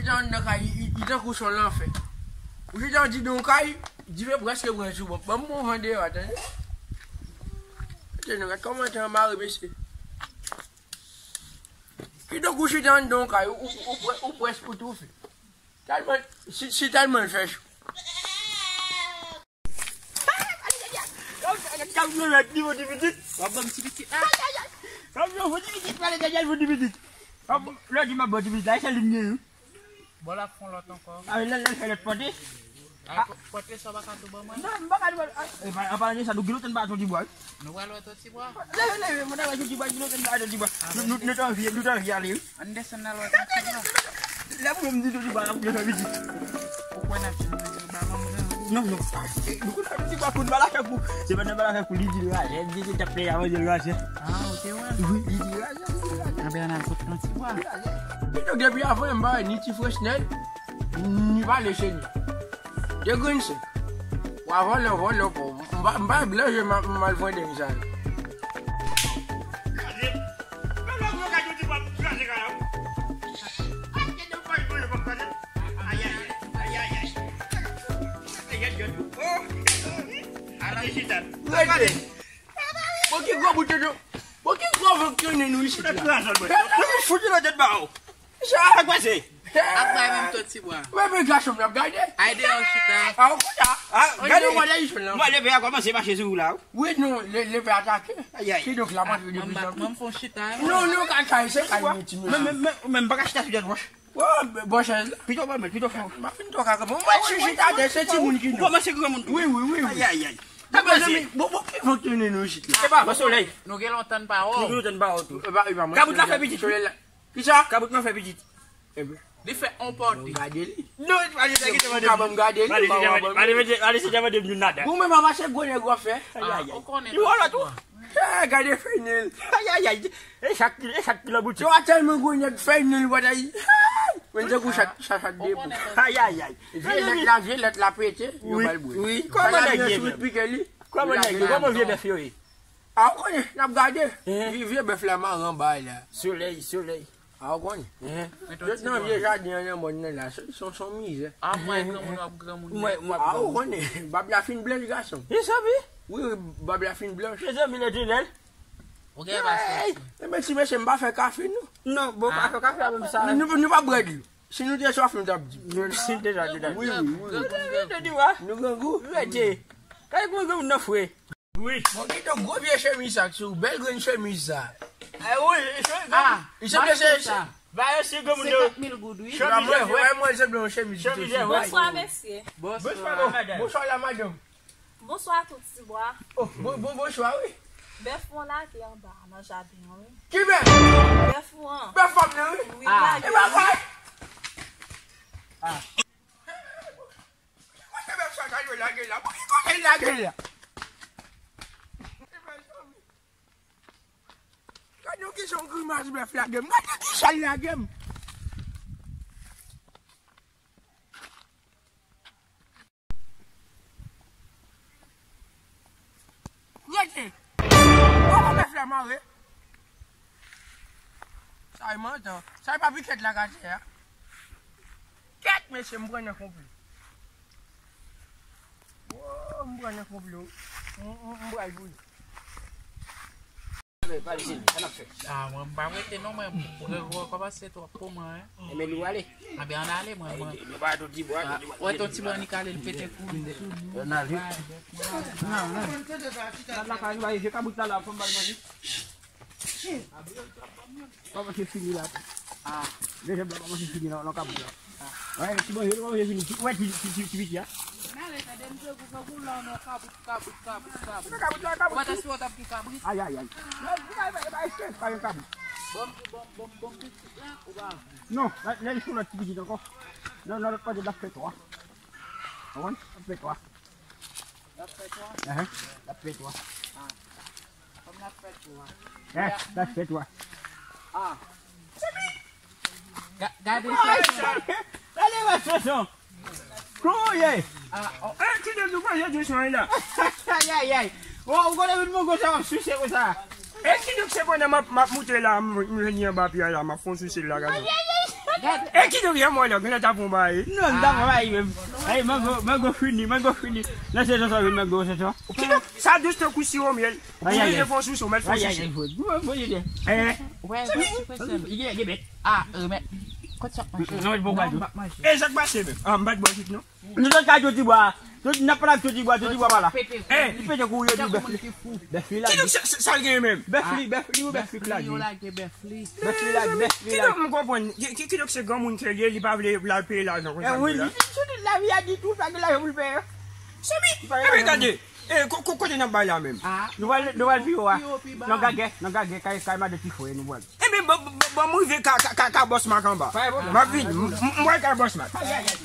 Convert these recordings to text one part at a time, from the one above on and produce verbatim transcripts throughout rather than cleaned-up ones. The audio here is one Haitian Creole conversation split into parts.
Chita anndan kay, li, li, li tankou son lanfè. Ou chita anndan yon kay, dife prèske pran sou bon. Ban m yon van deyò, tande. Tande, nou gad kòman tan mare, mesye. Kidonk ou chita anndan yon kay, ou, ou, ou, ou, ou prèske pou toufe. Tèlman, si, si tèlman l fè cho. Kamyon lè di bon ti pitit. W ap ban m ti pitit la. Kamyon bon ti pitit, pale de jèl bon ti pitit. Lè di m ap ban ti pitit la, e sèl li m gen, wi. Bon, l ap fè yon lòt ankò. A, lè, lè l fè lòt pòte. A, pòte sa w pa ka tou ban mwen. Non, m pa ka tou ban. A, e pa, an palan de sa, nou gen lontan n pa wè Ton Tibwa, wi. Nou pral wè Ton Tibwa. Leve, leve, mwen ta wè Ton Tibwa, gen lontan n pa wè Ton Tibwa. Nou, nou, nou t anvi, nou t anvi ale, wi. Ann desann al wè Ton Tibwa. Lè pou yo m di Ton Tibwa, n ap fè pitit. Ou kwè n ap jwenn Ton Tibwa kòm gran? Non, non. E, nou konn Ton Tibwa konn bal avèk ou. Se pandan bal avèk ou, li di l raje. Li di l t ap peye a manje l raje. A, ou te wè? Wi, li di raje, li di raje. Anben, ann al kot Ton Tibwa. Kidonk, depi avan, m pa wè ni ti Fresnel, ni pale Seni. De grenn senk. W a vòlè, w vòlè, w pa, m pa, m pa blan, je m a, m al pran dènm sa yo. Gade, menm lè w gade yon ti pòp kraze kay la. Ay, gade yon pòp kraze. Ay, ay, ay, ay, ay. Ay, gade, gade. Oh, ala chita. Rete. Bon, ki gwo bout yo. Bon, ki gwo van k tounen nou isit la. Pou nou fout nan tèt ba w. Sa k pase? Ap bay menm Ton Tibwa. Mwen, men gason m ap gade. Ay, deyò chita. A, ou konn sa. A, gade. Mwen, leve a kòmanse mache sou ou la, wi. Wi, non, le, leve atake. Ay, ay. Kidonk, la, mwen, mwen, mwen fè yon chita. Non, non, kay, kay, se kay, men, men, men, men, m pa ka chita sou tèt wòch. Wè, bò chèz la. Pito pa mèt, pito fò. M ap fin tò kaka. Mwen, mwen, chita, se timoun ki non. Ou kòmanse granmoun tou. Wi, wi, wi, wi. Ay, ay, ay. Bon, bon, ki van k tounen nou isit la? E pa, bon solèy. Nou gen lontan n pa wè w. Nou gen lontan n pa wè w tou. E pa, e pa, mwen, kabout la fè pitit. Solèy la. Kisa? Kabout lan fè pitit. Enben. Li fè on pòte. Gade li. Non, pa gen sa ki te mande. Ou ka ban m gade li, ou pa ban m. Pale, se te mande m nada. Ou menm, a mache gwo nèg w ap fè. Ay, ay, ay. Ou konnen. Li wòlò tou. Eh, gade fèy nen l. Ay, ay, ay. E chak, e chak ki lan boutik. Yo a tèlman gwo nèg fèy nen l, batay. Men tankou chat, chat, chat depo. Ay, ay, ay. Vye lèt la, vye lèt la pete, yo ba l bwè. Wi, kòman nèg ye menm? Kòman nèg ye? Kòman vye bèf yo ye? A, ou konnen, n ap gade. Vye, vye bèf la mare anba la. Solèy, solèy. A, ou konnen. Yo t nan vye jaden an nan mòn nan la. Se, se, se yon mizè. A, mwen granmoun, w ap granmoun. Mwen, mwen ap granmoun. A, ou konnen, bab la fin blanch, gason. Mezanmi. Wi, wi, bab la fin blanch. Mezanmi, lè di lè l. Ou gen pasans. Enben, ti mesye, m pa fè kafe, non. Non, bon, pa fè kafe a menm sa. Nou, nou, nou pa bwè dlo. Si nou te swaf, nou t ap di. Nou, si nou te swaf, nou t ap di. Wi, wi, wi. Grangou, grangou. Nou grangou? Rete. Kay granmoun nan fre. Wi. Bon, kidonk gwo vye chemiz sa k sou ou, bèl grenn chemiz sa. Ay, wi, se granmoun. Li sanble se sa. Ba yo se granmoun yo. Senkant mil goud, wi. Chemiz vè. Mwen, mwen, se blan chemiz. Chemiz vè. Bonswa, mesye. Bonswa, madanm. Bonswa, la madanm. Bonswa, Ton Tibwa. Oh, bon, bon, bonswa, wi. Bèf ou an lage anba nan jaden an, wi. Ki bèf? Bèf ou an. Bèf fanm nan, wi. Wi, lage. E pa vre? Kote bèf sa ta dwe lage la? Bon, ki kote l lage la? Gade yon kijan yon grimas bèf lage m. Gade yon kijan l lage m. Rete. Kòman bèf la mare? Sa e mantan. Sa e pa pikèt la k atè a. Kèt, mesye, m pran nan konplo. Oh, m pran nan konplo. M, m, m pral pou li. Pale, pale, se sa n ap fè. A, mwen, m pa rete non, mwen, mwen, mwen kòmanse twòp pou mwen, wi. Enben, nou ale. Anben, ann ale, mwen, mwen. Nou pa Ton Tibwa, Ton Tibwa. Wè, Ton Tibwa, li kale, l pete kou. Ann ale. Non, non. Gad lakay, nou ba vye kabrit la, la, fò m ba l manje. Kòmanse fini la. A. Dezyèm la kòmanse fini la, nan kabrit la. Wè, ti manje, nou manje fini. Wè, ti, ti, ti, ti piti a. N ale, tande m, se pou, pou la, nan kabrit, kabrit, kabrit, kabrit. Nan kabrit la, kabrit. Ou pa ta si w t ap gen kabrit? Ay, ay, ay. Non, ou pa, pa, pa, pa, pa, pa gen kabrit. Bon, bon, bon, bon, pitit la, ou pa. Non, la, la, li sou lòt ti pitit ankò. Non, non, lòt kote, l ap fè twa. Ou konprann? L ap fè twa. L ap fè twa? Enhen, l ap fè twa. A. Kòm l ap fè twa. Eh, l ap fè twa. A. Ga-, gade sa. Gade wè Sonson. Kòman w ye? A, o. Eh, ti de nou pa jodi son la. Ay, ay, ay. Ou, ou konnen vin mongo sa w ap sise konsa. Eh, ti de se pandan m ap, m ap moute la, m, m vini anba pye a la, m ap fè yon sise la, gade. Ay, ay, ay. E ki nou vye mwen la, gen lè ta pou bay. Non, m ta pou bay menm. Ay, mango, mango fini, mango fini. Nan sezon sa, vin mango sezon. Ki nou, sa dous tankou siwo myèl. Ou vin fè yon sou sou, mèt fè yon sou sou. Ay, ay, ay. Eh. Wè, wè, wè, wè. Li gen, gen bèt. Ah, euh, men, kot sa manje? Non, bon, non, m pa manje. E sa k pase menm? Ah, m pa t bò jis non. Nou sot kay Jodi Bwa. N ap pale ak Jodi Bwa, Jodi Bwa pa la. Li pete kou yo di bèf li. Bèf li la. Ki donk sa, sa, sa l gen menm? Bèf li, bèf li, bèf li la. Bèf li la, bèf li la. Ki donk m konprann? Ki, ki, ki donk se granmoun ke l ye, li pa vle l al peye lajan konsa. Eh, wi, li di sou tout lavi a di tou sa gen lajan pou l peye. Semi, ebyen gade. Eh, ko-, ko-, kote n ap bay la menm? Nou pral, nou pral pi wo a. Nan gagè, nan gagè, kay, kay madan ti frè nou pral. Ebyen, ban, ban, ban, ban m rive ka, ka, ka, ka Bòs Mak anba. M ap vini. M, m, m pral ka Bòs Mak.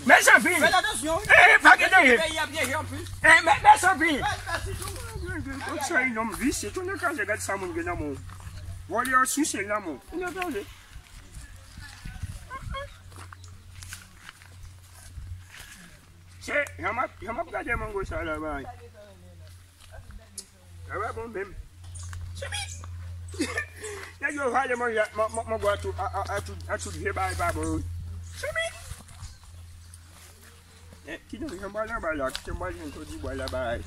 Mezanmi. Fè atansyon. Eh, pa gen anyen. Eh, me, mezanmi. Kot sa, yon nonm visye, tounen kraze, gad sa moun gen nan men w. Vòlè a souse nan men w. Tounen kraze. Se, jan m ap, jan m ap gade mango sa la, bay. Sa pa bon menm. Semi! Nèg yo vale manje, man, man, mango a tout, a, a, a tout, a tout vye bagay pa bon, wi. Semi! Eh, ki donk, jan m pral anba la, kite m pral jwenn Jodi Bwa la, bay.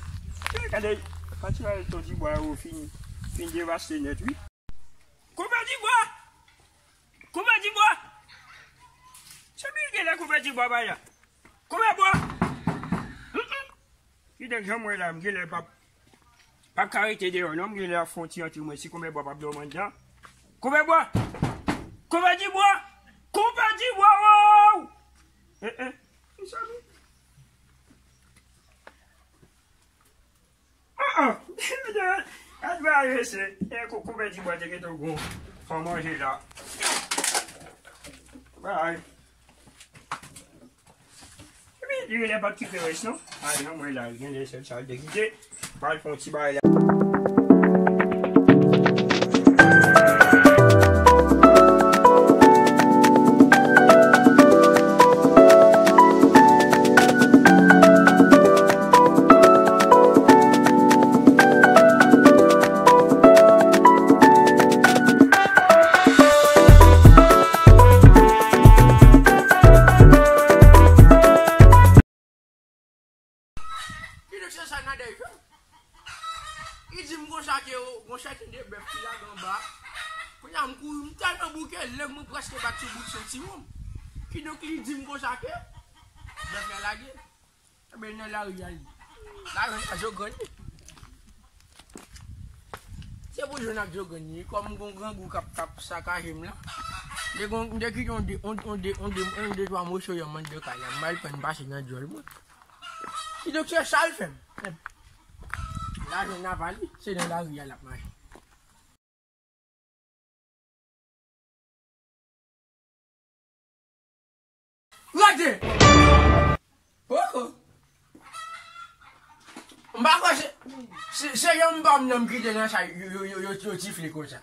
Eh, gade, pati la Jodi Bwa yo fin, fin devaste nèt, wi. Koupè Dibwa! Koupè Dibwa! Semi, gen lè Koupè Dibwa bay la. Koupè bwa! Mm, mm. Ki donk jan m wè la, m gen lè p ap, p ap ka rete deyò non, m gen lè ap fè yon ti antre mwen si Koupè bwa p ap dòmi anndan. Koupè bwa! Koupè Dibwa! Koupè Dibwa, wow! Eh, eh. Mezanmi. Ah, ah. Gad bagay mesye. E kou, Koupè Dibwa te gentan gon fè manje la. Bay. Epi, li genlè pa t kite rès non. Ay, non, mwen la, genlè sèl sa l te kite. Bay fè yon ti bagay la. Kidonk se sa Nadège. Li di m konsa ke gon sèten de bèf ki lage anba. Kounye a m kouri, m tèlman bouke, lèg mwen prèske bat sou bout sentiwon m. Kidonk li di m konsa ke bèf la lage. Ebyen, nan lari a li. Lari a Jogrann li. Se pou jwenn ak Jogrann li. Kòm m gon grangou k ap, k ap sakaje m la. M te gon, m te kite yon de, yon, yon de, yon de, yon de twa moso yanm anndan kay la. M al pran pase nan djòl mwen. Kidonk se sa l fè m. Lajan n ap ale, se nan lari a l ap mache. Rete! Poko. M pa kwè se, se, se yon banm nan m kite nan sa yo, yo, yo, yo, yo tifle konsa.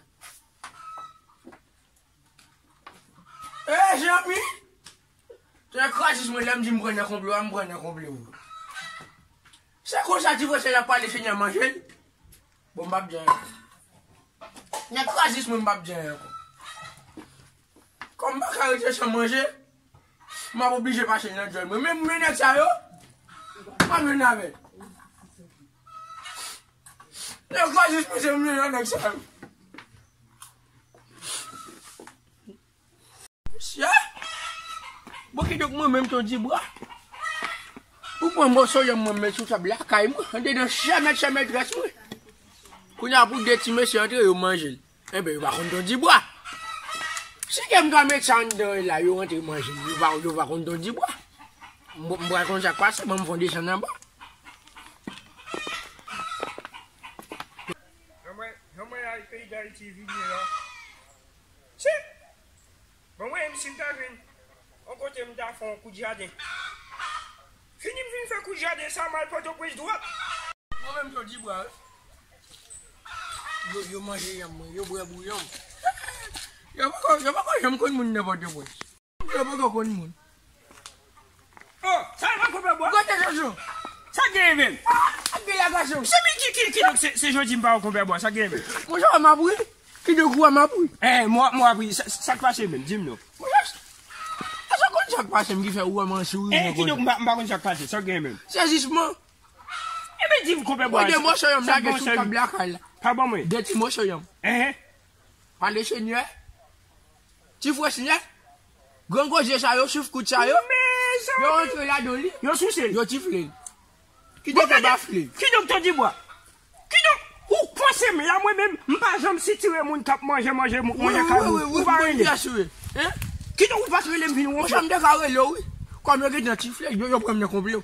Eh, Jeanmi! Se krazis mwen lè m di m pran nan konplo a, m pran nan konplo. Se konsa ti frè sa l ap pale Senyè manje l. Bon, m p ap di anyen. Nèg krazis mwen, m p ap di anyen ankò. Kòm m pa ka rete san manje, m ap oblije pase nan djòl mwen. Men, men nèg sa yo, m ap jwenn avè l. Nèg krazis mwen, se m jwenn ak nèg sa yo. Mesye! Bon, kidonk mwen menm Ton Dibwa. Ou pran moso yanm mwen met sou tab lakay mwen, andedan chè mèt chè metrès mwen. Kounye a pou de ti mesye antre yo manje l. Enben, yo pa konn Ton Dibwa. Si ke m ka met sa anndan la, yo antre manje l, yo pa, yo pa konn Ton Dibwa. M, m pral konn sa k pase, ban m fon desann anba. Jan mwen, jan mwen ay peyi Dayiti vin ye la. Si! Bon, mwen menm, si m ta jwenn yon kote m ta fè yon kout jaden. Fini m fin fè kout jaden sa, m al Pòtoprens dwat. Mwen menm, Ton Dibwa, wi. Yo, yo manje yanm mwen, yo bwè bouyon m. Yo poko, yo poko janm konn moun nan Pòtoprens. Yo poko konn moun. Oh, sa e pa konpè bwa? Kote Jojo? Sa gen menm? Ah, sa gen la gason. Se men ki, ki, ki donk se, se jodi m pa wè konpè bwa, sa gen menm? Monchè, w a m ap ri. Ki donk ou a m ap ri? Eh, mwa, mwa ap ri, sa, sa k pase menm? Di m non. Monchè, Sa k pase m ki fè ou wè m an souri? Eh, kidonk, m pa, m pa konn sa k pase. Sa w gen menm? Sezisman. Ebyen, di m, konpè Bwa, de moso yanm lage sou tab lakay la. Pa ban mwen. De ti moso yanm. Enhen. Pale Senyè. Ti frè Senyè. Gran gwo zye sa yo, souf kout sa yo. Yo rantre ladan li. Yo souse l. Yo tifle l. Kidonk yo bafle. Kidonk Tòti Bwa. Kidonk, ou panse m la, mwen menm, m pa janm sitire moun k ap manje, manje, manje kay moun. Ou pa rele. Kidonk, ou pa t rele m vin wonfle. Monchè, m te ka rele w, wi. Kòm yo gentan tifle, yo, yo pran m nan konplo.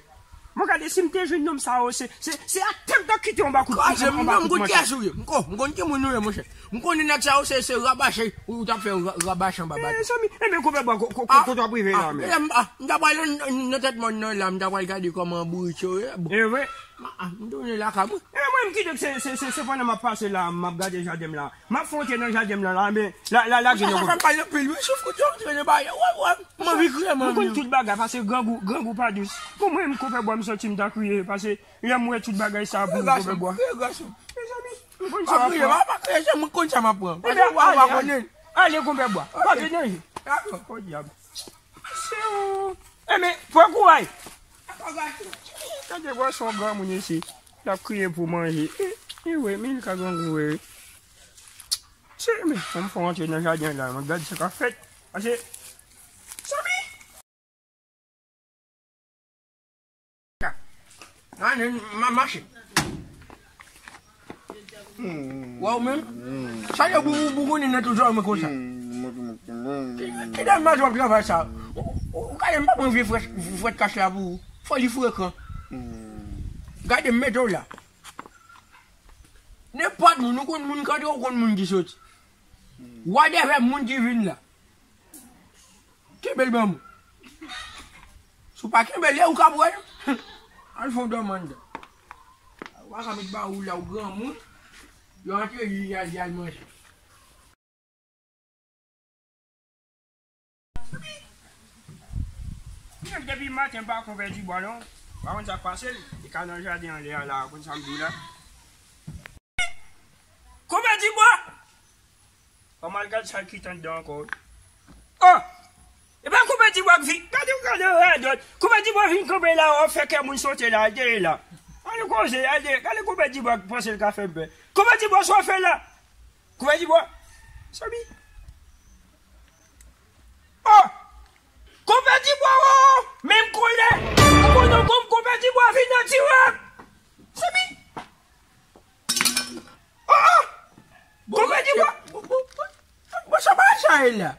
Mwen gade, si m te jwenn nonm sa yo, se, se, se atè m t ap kite anba kout, anba kout manchèt. M konn kiyès ou ye. M konn, m konn ki moun ou ye, monchè. M konnen nèg sa yo, se, se rabache, ou, ou t ap fè ra-, rabache anba bato. Mezanmi, enben, konpè Bwa, ko-, ko-, ko-, kote w ap rive la, men? Ah, m t ap pral nan, nan tèt mòn nan la, m t ap pral gade kòman bourik yo ye. Bon. E vre? Ah, ah, m tounen lakay mwen. E mwen menm kidonk se, se, se, se pandan m ap pase la, m ap gade jaden m la. M ap fè yon tè nan jaden m la, la, men, la, la, la, gen yon. Sa fè m pale anpil, wi, souf kout yo, antre nan bagay, wè, wè, m anvi kriye, m anvi. M konn tout bagay, paske grangou, grangou pa dous. Pou mwen, m konpè Bwa, m santi m ta kriye, paske lè m wè tout bagay sa pou m, konpè Bwa. Kriye, gason. Mezanmi, m konn sa m ap pran. Pa kriye, pa, pa kriye, se mwen k konn sa m ap pran. Paske w pa konnen. Ale, konpè Bwa. Pa gen danje. Dakò. O dyab. Se ou. Enben, pran kouraj. Tande vwa se yon granmoun isi. L ap kriye pou manje. E, e wi, men li ka grangou, wi. Se, men, fò m fè w antre nan jaden la, mwen gad sa k ap fèt. Pase, Samy! Ane, m ap mache. Wè w menm? Sa yo boubou, boubou ni nan tout zòrèy mwen konsa. Ki, ki dal maj w ap travay sa? Ou, ou, ou gade m pa pran vye frèt, frèt kach la pou ou. Fò li frekan. Gade m mete w la. Nenpòt moun, ou konn moun k antre, ou konn moun ki soti. Whatever moun ki vin la. Kenbe l ban mwen. Si w pa kenbe l, e ou k ap wè l. Al fè w dòmande. Ou pa ka met ba ou la, ou granmoun. Yo antre, li al, li al manje. Depi maten, m pa konn Pè Dibwa non. Pa konn sa k pase l. Li ka nan jaden anlè a la, konn sa m di w la. Konpè Dibwa! Fò m al gad sa ki t anndan ankò. Oh! E pa Konpè Dibwa k vin. Gade, gade radòt. Konpè Dibwa vin kanpe la, w ap fè kè moun sote la, al dèyè la. Al koze, al dèyè. Gade Konpè Dibwa k panse l ka fè m pè. Konpè Dibwa, sa w fè la? Konpè Dibwa? Samy? Oh! Konpè Dibwa, oh! Men m kolè! Konnen konn Konpè Dibwa vin nan tire! Samy! Oh, oh! Konpè Dibwa! Bon, bon, bon, bon, sa pa sa ye la.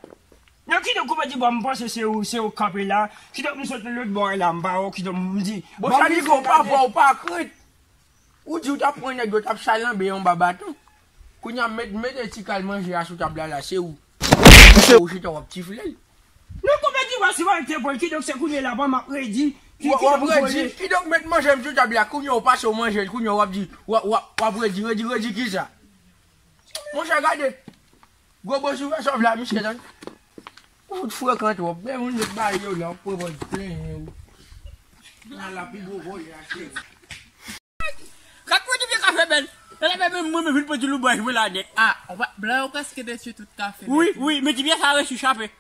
Nan kidonk Konpè Dibwa, m panse se ou, se ou k kanpe la. Kidonk m sot lòt bò la, m pa wè w, kidonk m di. Bon, sa di ke w pa vwa, w pa krent. Ou di w t ap pran nèg yo t ap chalanbe anba baton. Kounye a met, mete ti kal manje a sou tab la, la, se ou. Se ou chita w ap tifle l. Non, Konpè Dibwa, si w al te pran l, kidonk se kounye la, bon, m ap redi. Ki, w ap redi, kidonk met manje m sou tab la, kounye a w pase w manje l, kounye a w ap di, w ap, w ap, w ap redi, redi, redi kisa? Monchè, gade. Gwo bò sou fè sòv la, misye, tande. Ou fout frekan twòp. Men moun met bay yo la, ou pran pòz plenyen ou. Nan la pi gwo vòlè a cheri. Gad pou ti pye kafe bèl. Lè la bèl, men mwen, men vin pran ti loubwaj mwen la nèt. Ah, ou pa, blan yo prèske detwi tout kafe. Wi, wi, men ti pye sa resi chape.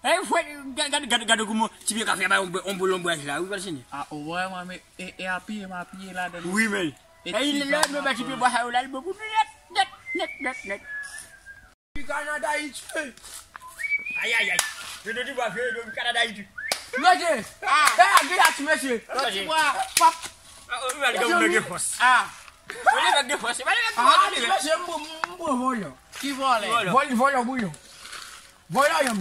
Ey, fwè, gad, gad, gad, gad kouman ti pye kafe a bay on, on bon lonbraj la, wi, pase ni. Ah, ou vrèman, men, e, e apiye, m apiye ladan. Wi, men. Ey, lè, lè, men ba ti pye bwa sa yo la, li bon pou nou nèt, nèt, nèt, nèt, nèt. Kanada iti. Ay, ay, ay. Yo te di bwa fye, yo kanada iti. Mesye. Ah. Ey, a gila ti mesye. Mesye. Pap. Ah, oh, wi, ale gen fòs. Ah. Wi, ale gen fòs. Wi, ale gen fòs. Ah, ti mesye, m bon, m bon vòlè. Ki vòlè? Vòlè. Vòlè, vòlè bouyon. Vòlè, yon.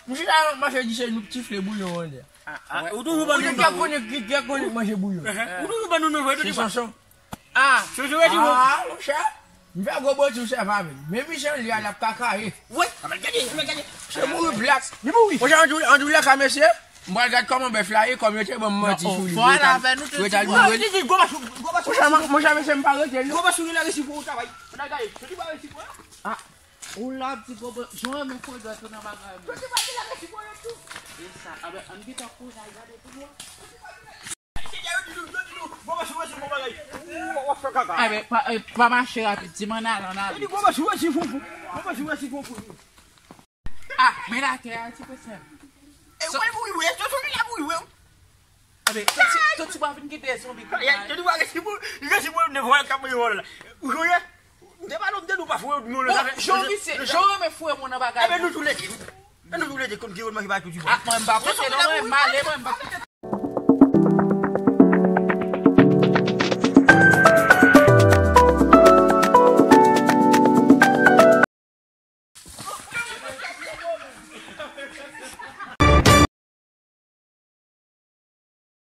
M chita nan mache di se nou k tifle bouyon an lè. Ah, ah. Ou toujou ban nou. Ou te konnen, ki, ki konnen manje bouyon. Ou toujou ban nou non vre, se Sonson. Ah. Sonson, wi, di bon. Ah, monchè. M fè gwo bò sou sèv avè l. Men misye li a l ap kakaye. Wi, a mèt gade, a mèt gade. Se mouri plat. Li mouri. Monchè, an di w, an di w lè ka mesye. M pral gad kòman bèf la ye, kòm yo te ban m manti sou li. Vwala, avè nou te di. Monchè, monchè, mesye, m pa rete non. Gwo bò sou li la resi pou ou travay. Fò n al gade, se li pa resi pou ou. Ah. Ou la ap di gwo bò, jan w renmen fondant ou nan bagay mwen. Yo te pa di la resi pou yo tou. E sa, a ben, ann gentan kouri al gade pou nou. A ben, pa, eh, pa mache rapid, di m ann ale, ann ale. Ah, men latè a ti pe sèl. E, ou pa mouri vre, se sou li la mouri vre. Ebe, Toti, Toti pa vin kite zonbi kou. Toti pa resi pou, resi pou ne vòl kap vòl la. Ou jwe? M te pale, m te di w pa foure moun nan zafè. Jan visye, jan renmen foure moun nan bagay. Ebe, nou tou lede. Nou tou lede konn ki wòl manje pa tou di. Ah, mwen m pa prete non, mwen m ale, mwen m pa